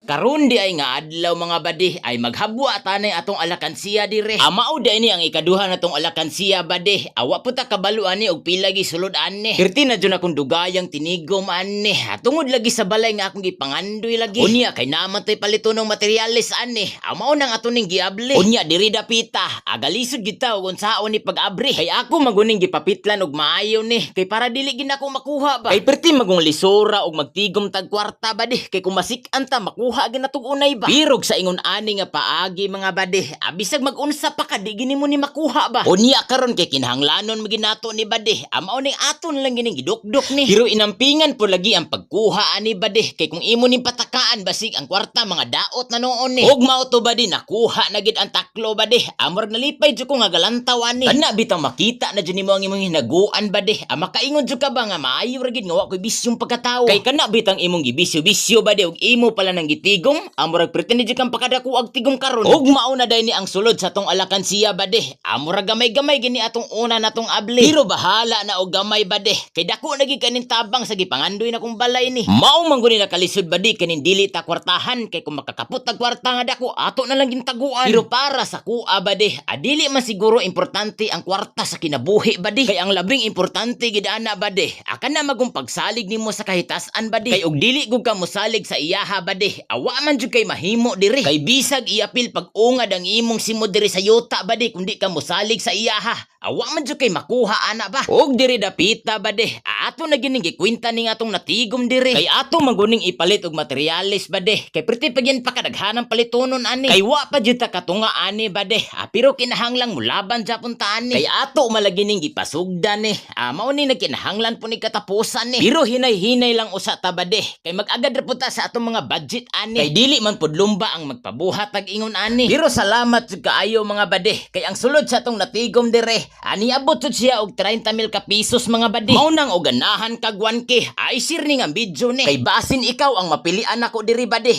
Karon di ay nga adlaw, mga badi, ay maghabwa tanay atong alakansiya dire. Amao di ni ang ikaduha natong alakansiya, badi. Awa po ta kabalo ani og pila gi sulod ani. Pirti na jud akong dugayang tinigom ani. Tungod lagi sa balay nga akong gipangandoy lagi. Unya kay naman tay palitonong materyales ani. Amao nang ato ning giabli. Unya diri dapita. Agalisod gid ta og unsaon ni pag-abri. Kay ako maguning gipapitlan og maayo ni kay para dili gid nako makuha ba. Kay perti magong lisura og magtigom tag kwarta, badi, kay kung masik-an ta, makuha gid natog unay ba. Pirog sa ingon ani nga paagi, mga badi, abisag mag-unsa pa ka, di gini mo ni makuha ba. Unya karon kay kinahanglanon mo ginato ni, badi. Amao ning aton lang gining gidukduk ni. Pero inampingan po lagi ang pagkuha ani, badi, kay kung imo ning patakaan, basig ang kwarta mga daot na noon ni. Og mao to, badi, nakuha na gid ang taklo, badi. Amor nalipay jud ko nga galantaw ani. Kana bitang makita na jud nimo ang imong hinaguan, badi. Makaingon jud ka ba nga maayo ra gid nga wa koy bisyong pagkatawo. Kay kana bitang imong gibisyo-bisyo, badi, og imo pala nang gitigom, amurag pretend jud kang pakadako og tigom karon. Og mao na day ni ang sulod sa tong alakansiya, badi. Amurag gamay-gamay gini atong una natong abli. Pero bahala na og gamay, badi. Kay dako na gid kaning tabang sa gipangandoy na kong balay ni. Mao man guni nakalisod, badi, kaning dili ta kwartahan, kay kung makakapot tag kwarta nga dako, ato na lang gintaguan. Pero para sa kuha, badi, adili man siguro importante ang kwarta sa kinabuhi, badi. Kay ang labing importante gid ana, badi, akan na magong pagsalig nimo sa kahitasan, badi. Kay og dili gud ka mosalig sa iyaha, badi, awa man jud kay mahimo diri. Kay bisag iapil pag-ungad ang imong simod diri sa yuta, badi, kung di ka mosalig sa iyaha, awa man jud kay makuha ana ba. Og diri dapita, badi, ato na gining gikwenta ning atong natigom diri. Kay ato maguning ipalit og materyales, badi. Kay perti pa gyud pakadaghanan palitonon ani. Kay wa pa jud ta katunga ani, badi. Pero kinahanglang mulaban japon ta ani. Kay ato malagi ning gipasugdan ni. Mao ni nagkinahanglan po ni katapusan ni. Pero hinay-hinay lang usa ta, badi. Kay mag-agad ra pud ta sa atong mga budget ani. Kay dili man pud lumba ang magpabuhat ag ingon ani. Pero salamat jud kaayo, mga badi. Kay ang sulod sa atong natigom dire, ani abot jud siya og 30 mil ka pesos, mga badi. Mao nang og ganahan kag 1K, ay share ni nga video ni. Kay basin ikaw ang mapilian nako diri, badi.